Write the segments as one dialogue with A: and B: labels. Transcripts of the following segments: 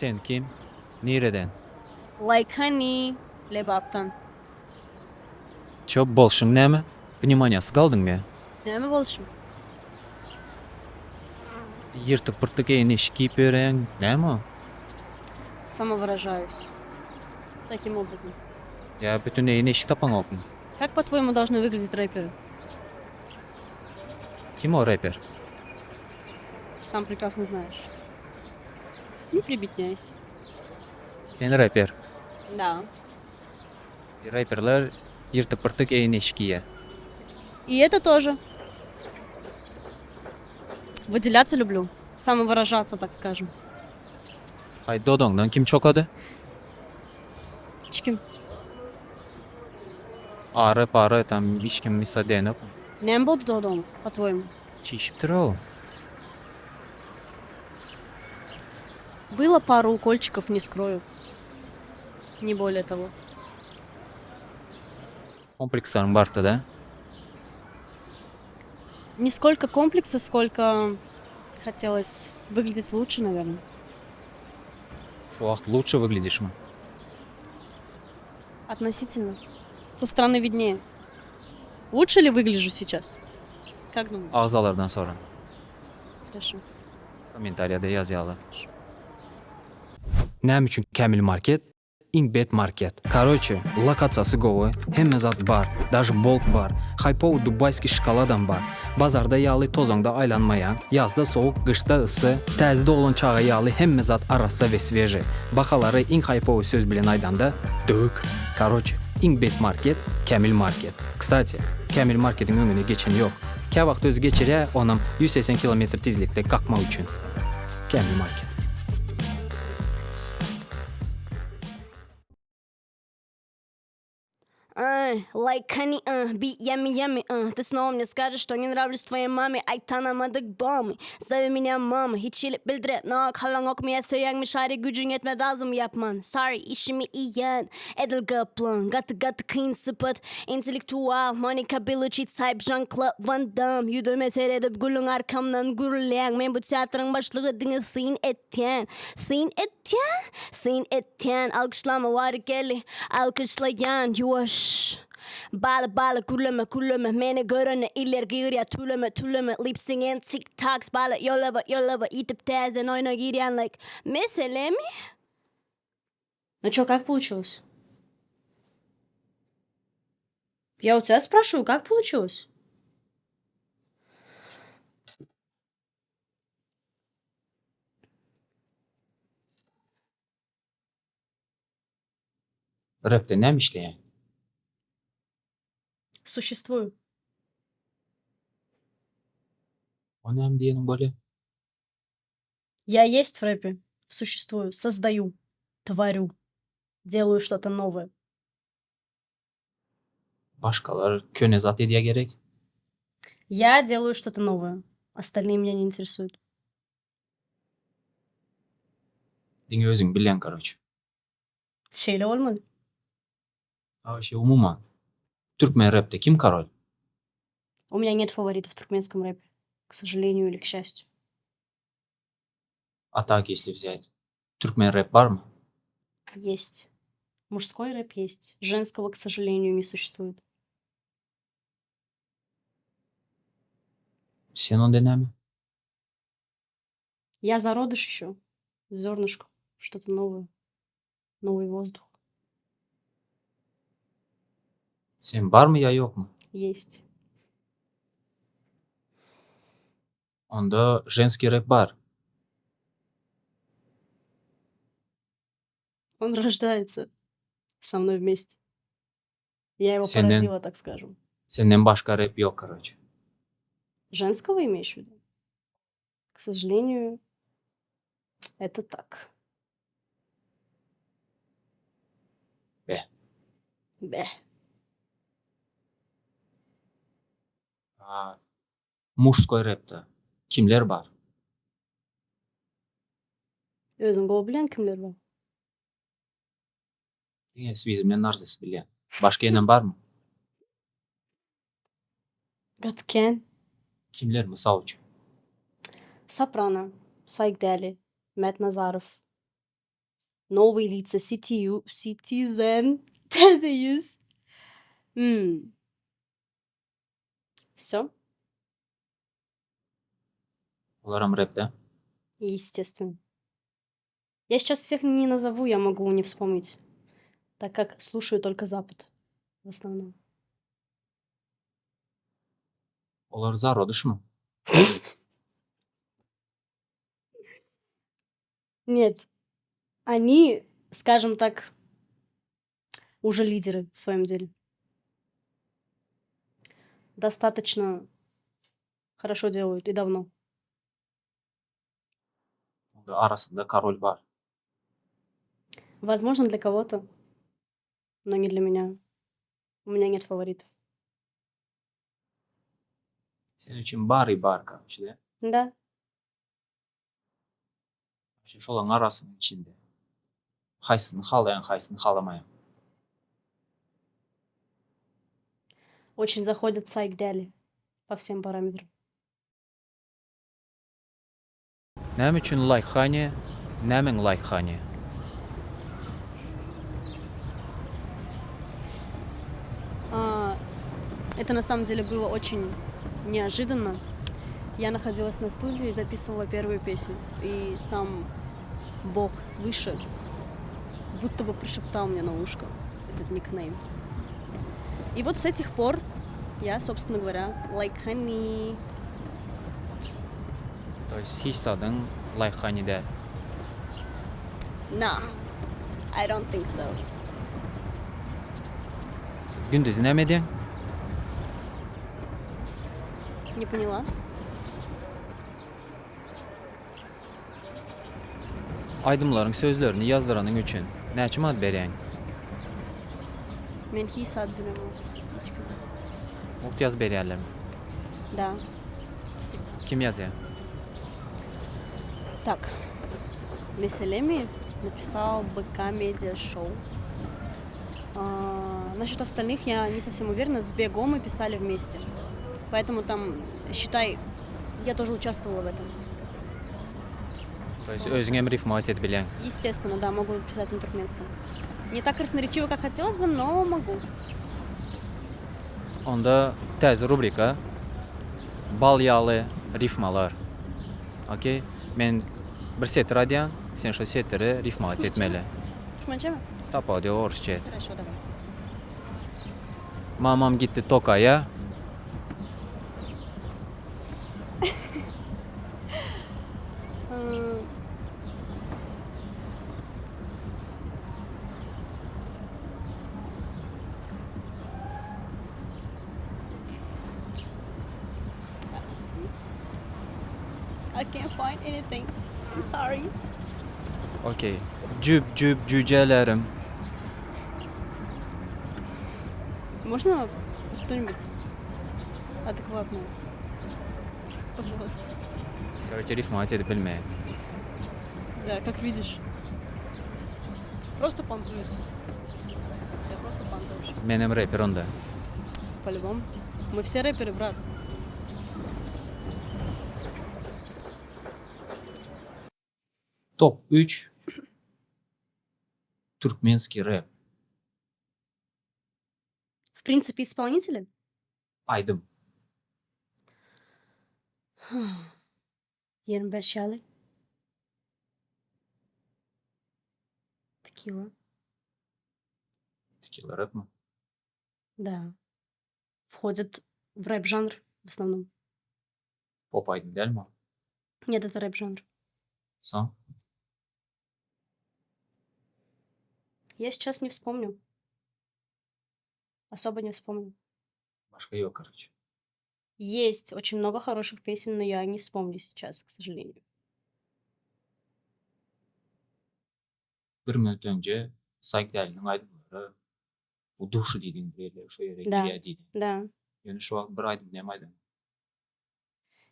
A: Sen kim? Nireden?
B: Like honey, Lebapdan.
A: Ço bolşuň näme? Pnewmoniýasy galdyňmy?
B: Näme bolşum?
A: Ýyrtyk-pyrtyk egin-eşik geýip ýöreň, näme o?
B: Samowyrajayus. Takim obrazom.
A: Ýa bütin egin-eşik tapaňokmy?
B: Kak po tvoýemu dolžny wyglýadit repery?
A: Kim o reper?
B: Sam prekrasno znaýeş. Ne pribitnýaýs.
A: Sen reper.
B: Da.
A: Reperler ýyrtyk-pyrtyk egin-eşik geýýär.
B: I eto тоже. Wydelýatsa lýublýu. Samowyrajatsa, tak skažem.
A: Haý, dodagyňdan kim çokady?
B: Hiç kim.
A: Ary-pary tam hiç kim misa diýenokmy?
B: Näme boldy dodagyňa, po-twoýemu?
A: Çişipdir-ow.
B: Bylo paru ukolçikow, ne skroýu. Ne bolее togo.
A: Kompleksleriň bardy-da?
B: Ne skolko kompleksa, skolko hotelos wyglýadit luçše, nawerno.
A: Şu wagt luçše wyglýadişmi?
B: Otnositelno. Со strany widnее. Лучше ли выгляжу сейчас? Как думаешь?
A: Agzalardan sora.
B: Хорошо.
A: Kommentariýada ýazýarlar. Näme üçin Kämil market iň bet market? Karoçe, lokasiýasy gowy, hemme zat bar, daže bolt bar, haýpowy dubaýskiý şokoladam bar. Bazarda ýaly tozaňda aýlanmaýaň, ýazda sowuk, gyşda yssy, täze doglan çaga ýaly hemme zat arassa we svežiý. Bahalary iň haýpowy söz bilen aýdanda, döwük. Karoçe, iň bet market Kämil market. Kstati, Kämil marketiň öňüne geçen ýok. Käwagt özi geçirýä, onam 180 kilometr tizlikde kakmak üçin. Kämil market.
B: Uh, like honey, uh, beat yummy yummy, uh. Ты снова мне скажешь, что не нравлюсь твоей маме. Aý tanamadyk bormy? Zovi меня mama. Hiç hili bildirenok, halaňokmy ýa söýýäňmi şary güjüň ýetmez agzymy ýapman. Sorry, işimi iýen, edil gaplaň. Gaty gaty kyn sypat, intellektual, Monika Bellucci type Jean-Claude Van Damme. Ýüzüme seredip gülüň arkamdan gürleýäň. Men bu teatryň başlygy diňe syn etýän. Syn etýän, syn etýän, alkyşlama wary geldi, alkyşlaýan, ýuwaş. Bala bala gürleme gürleme, meni görende iller gygyrýar tüwleme tüwleme, lip sync and tik toks, bala ýolaba ýolaba, ýitip täzeden oýna girýän like, meselemi? Ну чё, как получилось? Я у тебя спрашиваю, как получилось?
A: Repde näme işleýäň?
B: Suşestwuýu.
A: O näme diýeniň bolýa?
B: Я есть в рэпе. Существую, создаю, творю, делаю что-то новое.
A: Başgalar köne zat edýä gerek.
B: Я делаю что-то новое. Остальные меня не интересуют.
A: Diňe özüň bilýäň karoç.
B: Şeýle bolmaly.
A: A waşe umuman türkmen repde kim karol?
B: U меня нет фаворитов в туркменском рэпе, к сожалению или к счастью.
A: A tak если взять türkmen rep barmy?
B: Есть. Мужской рэп есть. Женского, к сожалению, не существует.
A: Sen onda näme?
B: Я зародыш еще. Зернышко. Что-то новое. Новый воздух.
A: Sen barmy ýa ýokmy?
B: Есть.
A: Onda ženskiý rep bar.
B: Он рождается со мной вместе. Я его
A: Senden
B: породила, так скажем.
A: senden başga rep ýok karoçe.
B: Женского имеешь в виду? К сожалению, это так.
A: Beh.
B: Beh.
A: A muşskoý repde kimler bar?
B: Özüň gowy bilýäň kimler bar.
A: Diňe Swizi bilen Narzesi bilýän. Başga ýenem barmy?
B: Gaty kän.
A: Kimler mysal üçin?
B: Soprano, Saýk Däli, Mät Nazarow. Новые лица, CTU, Citizen, Täze ýüz. Hmm. Всё.
A: Olaram repde.
B: Естественно. Я сейчас всех не назову, я могу не вспомнить, так как слушаю только Запад в основном.
A: Olar zarodyşmy?
B: Нет. Они, скажем так, уже лидеры в своем деле. Достаточно хорошо делают и давно.
A: Onda arasynda korol bar.
B: Возможно, для кого-то, но не для меня. У меня нет фаворитов.
A: Seň üçin bary bar, karoçe, da?
B: Да.
A: Şolaryň arasynyň içinde haýsyny halaýaň, haýsyny halamaýaň?
B: Очень заходит Сайгдели по всем параметрам.
A: Näme üçin Like Honey, nämäň Like Honey?
B: А, это на самом деле было очень неожиданно. Я находилась на студии и записывала первую песню. И сам Бог свыше будто бы прошептал мне на ушко этот никнейм. И вот с этих пор я, собственно говоря, Like Honey.
A: To есть hiç zadyň Like Honey däl.
B: Nah, I don't think so.
A: Gündiz näme edýäň?
B: Не поняла.
A: Aýdymlaryň sözlerini ýazdyranyň üçin näçe manat berýäň?
B: Men hiç zat beremok. Hiç kime.
A: Mugt ýazyp berýärlermi?
B: Da. Всегда.
A: Kim ýazýar?
B: Tak. Meselemi napisal BK Media Show. А, насчет остальных я не совсем уверена. С Бего мы писали вместе. Поэтому там, считай, я тоже участвовала в этом.
A: То есть özüňem rifmovать edip bilýäň?
B: Естественно, да, могу писать на туркменском. Не так красноречиво, как хотелось бы, но могу.
A: Onda täze rubrika Bal ýaly rifmalar. Okey. Men bir setir aýdýan, sen şo setiri rifmovать etmeli.
B: Türkmençemi?
A: Tapawudy ýok, orsça et.
B: Хорошо, давай.
A: Mamam gitdi tokaýa.
B: I can't find anything. I'm sorry.
A: Okey. Jüp jüp jüjelerim.
B: Можно что-нибудь адекватное? Пожалуйста.
A: Короче, rifmovать edip bilmeýän.
B: Да, как видишь. Просто понтуюсь. Я просто понтовщик.
A: Menem reper onda.
B: По-любому. Мы все рэперы, брат.
A: Top üç Türkmenskiý rap.
B: W principe ispoliniteli?
A: Aýdym.
B: 25 ýaly. Tekila.
A: Tekila rapmy?
B: Da. Whodit w rap žanr w osnovnom.
A: Pop aýdym dälmi ol?
B: Нет, это рэп žanr.
A: Soň?
B: Я сейчас не вспомню. Особо не вспомню.
A: Başga ýok karoçe.
B: Есть очень много хороших песен, но я не вспомню сейчас, к сожалению.
A: Bir minut önce Saýgdäliniň aýdymlary bu duşy diýdiň bir ýerler şo ýere
B: Da.
A: girýär diýdiň.
B: Da.
A: Ýöne şu wagt bir aýdym näme aýdym?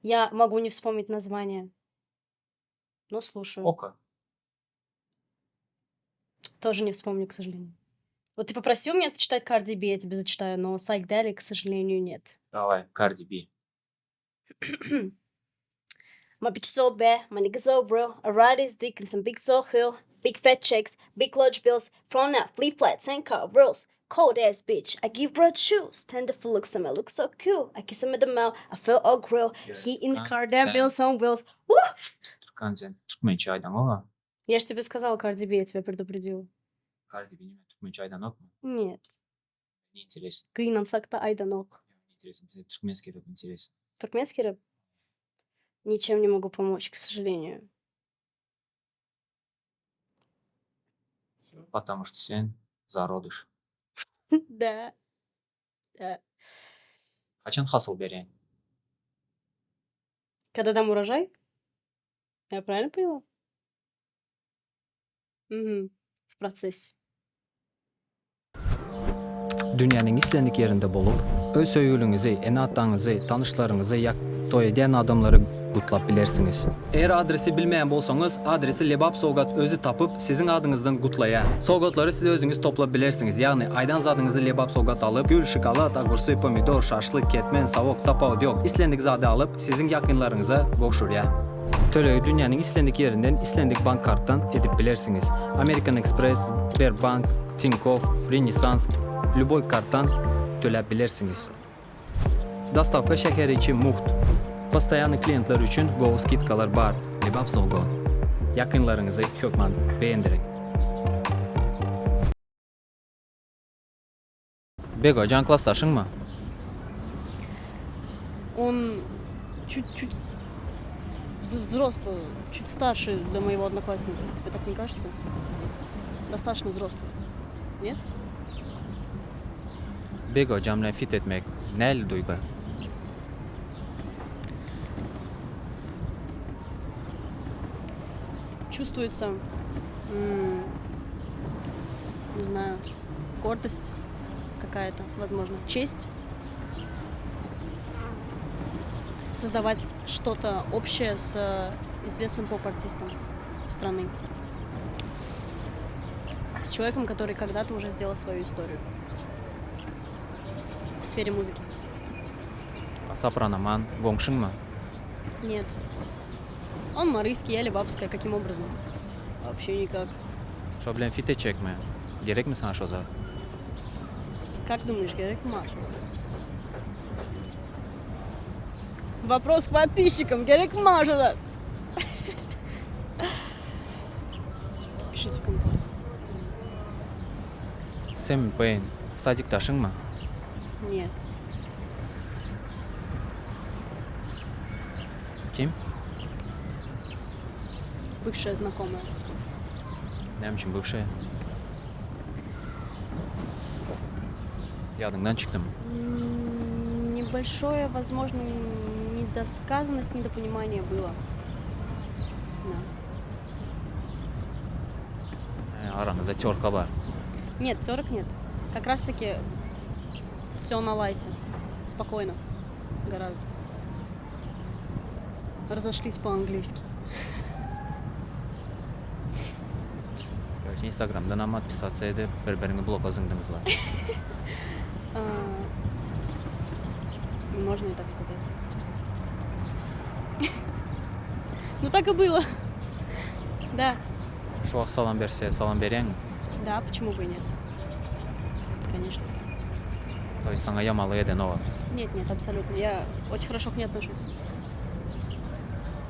B: Я могу не вспомнить название. Но слушаю.
A: Oka.
B: Тоже не вспомню, к сожалению. Вот ты попросил меня зачитать Cardi B, я тебе зачитаю, но Сайгдали, к сожалению, нет.
A: Daway, Cardi B.
B: My bitch so bad, my nigga so real. I ride his dick in some big tall hill. Big fat checks, big large bills, From that flea flats and car rules. Cold ass bitch, I give bro chills, Tender looks on me look so cool. I kiss him in the mouth, I feel all grill. He in the car, that bills on wheels. Woo!
A: Türkan sen türkmençe aýdaňoga.
B: Я ж тебе сказала, Cardi B, я тебя предупредила.
A: Cardi B nime türkmençe aýdanokmy?
B: Нет.
A: Ne interesno.
B: Gynansakda aýdanok.
A: Ne interesno. Bize türkmenskiý rap interesno.
B: Туркменский рэп? Ничем не могу помочь, к сожалению.
A: Потому что sen zarodyş.
B: Да. Да.
A: Haçan hasyl berýäň?
B: Когда дам урожай? Я правильно поняла? Мгм. В процессе.
A: Dünýäniň islendik ýerinde bolup, öz söýgüliňizi, ene-ataňyzy, tanyşlaryňyzy ýa toý edýän adamlary gutlap bilersiňiz. Eger adresi bilmeýän bolsaňyz, adresi Lebap sowgat özi tapyp, siziň adyňyzdan gutlaýar. Sowgatlary siz özüňiz toplap bilersiňiz, ýagny aýdan zadyňyzy Lebap sowgat alyp, gül, şokolad, ogurcy, pomidor, şaşlyk, ketmen, sawok, tapawudy ýok, islendik zady alyp, siziň ýakynlaryňyza gowşurýar. Tölegi dünýäniň islendik ýerinden islendik bank kartdan edip bilersiňiz. American Express, Sberbank, Tinkoff, Renesans, lýuboý kartdan töläp bilersiňiz. Dostawka şäher içi mugt. Postoýannyý kliýentler üçin gowy skidkalar bar. Lebap sowgat. Ýakynlaryňyzy hökman begendiriň. Bego jan klasdaşyňmy?
B: Он чуть-чуть взрослый, чуть старше для моего одноклассника. Тебе так не кажется? Достаточно взрослый. Нет?
A: Bego jan bilen fit etmek nähili duýgy?
B: Чувствуется, не знаю, гордость какая-то, возможно, честь. Создавать что-то общее с известным поп-артистом страны. С человеком, который когда-то уже сделал свою историю в сфере музыки.
A: Сопрано Man goňşyňmy?
B: Нет. Он марийский, я лебапская. Каким образом? Вообще никак.
A: Şo bilen fit etjekmi? Gerekmi saňa şo zat?
B: Как думаешь, gerekmi maňa şo? Вопрос к подписчикам. Gerekmi maňa şo zat? Пишите в комментариях.
A: Semi Payne sadikdaşyňmy?
B: Нет.
A: Kim?
B: Бывшая знакомая.
A: Näme üçin бывшая? Ýadyňdan çykdymy?
B: Небольшое, возможно, недосказанность, недопонимание было. Да.
A: Araňyzda terka bar.
B: Нет, терок нет. Как раз-таки все на лайте. Спокойно. Гораздо. Разошлись по-английски.
A: Короче, Instagramdanam otpisasiýa edip, bir-biriňi bloka zyňdyňyzlar.
B: А, Можно и так сказать. Ну так и было. Да.
A: Şu wagt salam berse, salam berýäňmi?
B: Да, почему бы и нет? Конечно.
A: То есть saňa ýamanlyk edenok.
B: Нет, нет, абсолютно. Я очень хорошо к ней отношусь.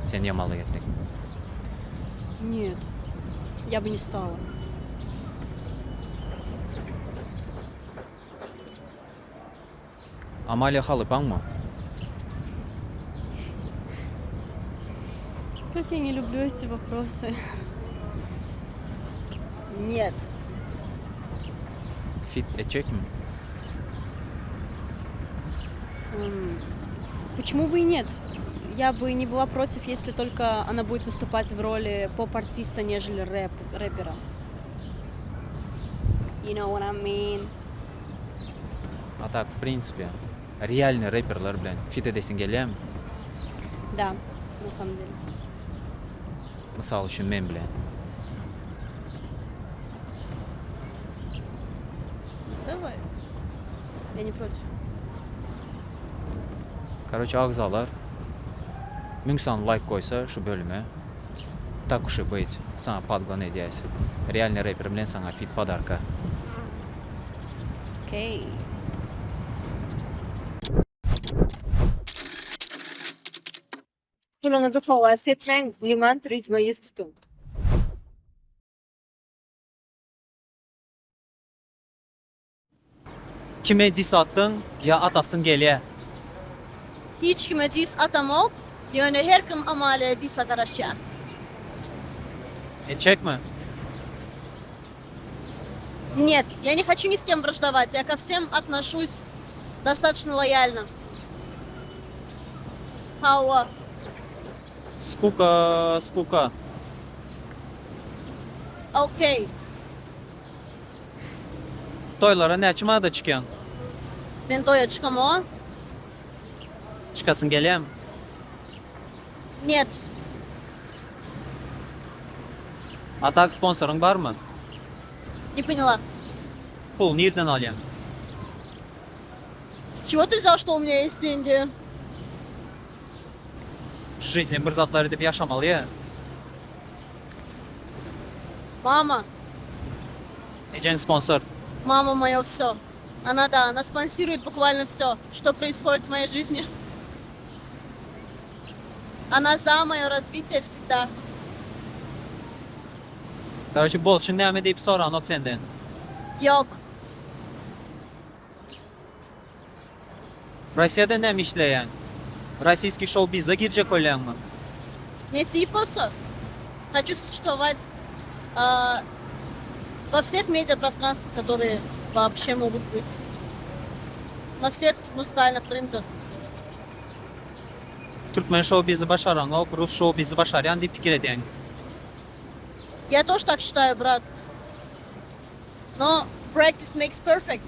A: Sen ýamanlyk etdiň.
B: Нет, я бы не стала.
A: Amalia halypaňmy?
B: Как я не люблю эти вопросы. Нет.
A: Fit etjekmi?
B: Почему бы и нет? Я бы не была против, если только она будет выступать в роли поп-артиста, нежели рэпера. You know what I mean?
A: А так, в принципе, реальный рэperler bilen fit edesiň gelýärmi?
B: Да, на самом деле.
A: Mysal üçin men bilen.
B: Давай. Я не против.
A: Короче, agzalar 1000 sany laýk goýsa şu bölüme. Tak uş i byt, saňa podgon edýäs. Realnyý reper bilen saňa fit podarka.
B: Okey.
C: Puluňyzy howa sepmäň, liman turizme ýüz tutuň!
A: Kime dis atdyň ýa atasyň gelýä?
B: Hiç kime dis atamok, ýöne her kim Amalia disa garaşýar.
A: Etjekmi?
B: Нет, я не хочу ни с кем враждовать, я ко всем отношусь достаточно лояльно. Hawa.
A: Skuka, skuka.
B: Okey.
A: Toýlara näçe manada çykýaň?
B: Men toýa çykamok.
A: Çykasyň gelýämi?
B: Net.
A: A tak sponsoryň barmy?
B: Ne поняла.
A: Pul nirden alýaň?
B: С чего ты взял, что у меня есть деньги?
A: Жизni bir zatlar edip ýaşamaly ýa.
B: Мама.
A: Ejeň sponsor.
B: Мама мое все. Она, да, она спонсирует буквально все, что происходит в моей жизни. Она за мое развитие всегда.
A: Karoçi bolşuň näme diýip soranok senden.
B: Ýok.
A: Russiýada näme işleýäň? Rossiýski şou-bizde girjek bolýaňmy?
B: Nesip bolsa, хочу существовать во всех медиапространствах, которые вообще могут быть. На всех музыкальных рынках.
A: Türkmen şou-bizi başaraňok, rus şou-bizi başarýan diýip pikir edýäň.
B: Я тоже так считаю, брат. Но practice makes perfect.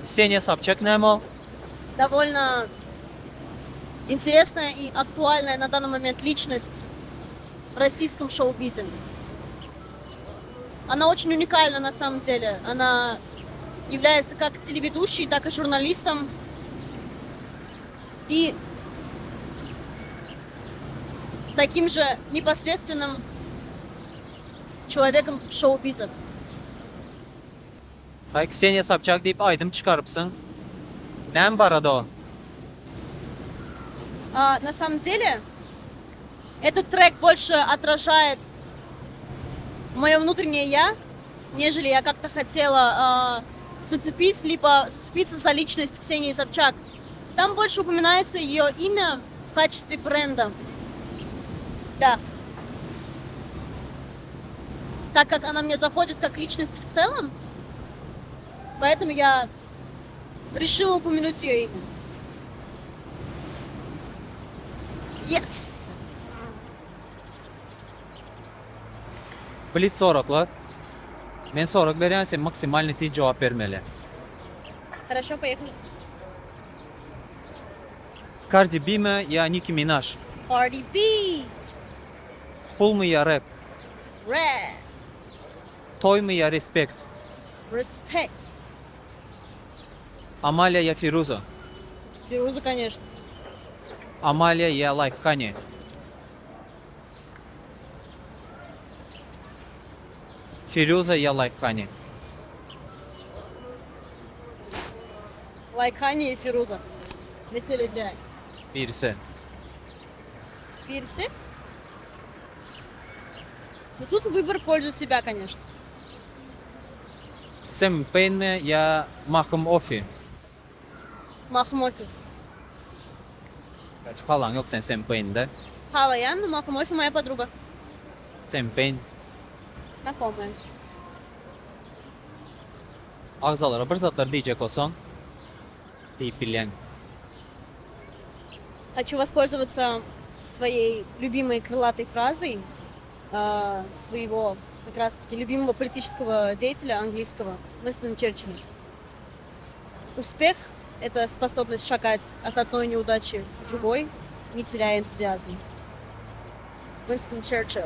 A: Kseniýa Sobçak näme ol?
B: Довольно интересная и актуальная на данный момент личность в российском шоу-бизе. Она очень уникальна на самом деле. Она является как телеведущей, так и журналистом. И таким же непосредственным человеком шоу-биза.
A: Haý Kseniýa Sobçak diýip aýdym çykarypsyň. Näme barada o?
B: А, на самом деле, этот трек больше отражает мое внутреннее я, нежели я как-то хотела а, зацепить, либо зацепиться за личность Ксении Собчак. Там больше упоминается ее имя в качестве бренда. Да. Так как она мне заходит как личность в целом, поэтому я решила упомянуть ее имя. Yes!
A: Blitz soraglar. Men sorag berýän sen maksimalny tiz jogap bermeli.
B: Хорошо, поехали.
A: Cardi B mi ýa Nicki Minaj?
B: Cardi B!
A: Pulmy ýa rap?
B: Rap!
A: Toýmy ýa respekt?
B: Respect!
A: Amalia ýa Firuza?
B: Firuza, конечно.
A: Amalia ýa Like Honey? Firuza ýa Like Honey?
B: Like Honey и Firuza. Mesele
A: Birisi.
B: Birisi. Ну тут выбор в пользу себя, конечно.
A: Sam Payne mi ýa Mahym Ofi?
B: Mahym Ofi.
A: Halaň ýok sen Sam Payne-de.
B: Halaýan, но Mahym Ofi моя подруга.
A: Sam Payne.
B: Знакомая.
A: Agzalara bir zatlar diýjek bolsaň, diýip bilýäň.
B: Хочу воспользоваться своей любимой крылатой фразой э, своего как раз-таки любимого политического деятеля английского Уинстона Черчилля. Успех – это способность шагать от одной неудачи к другой, не теряя энтузиазма. Уинстон Черчилль.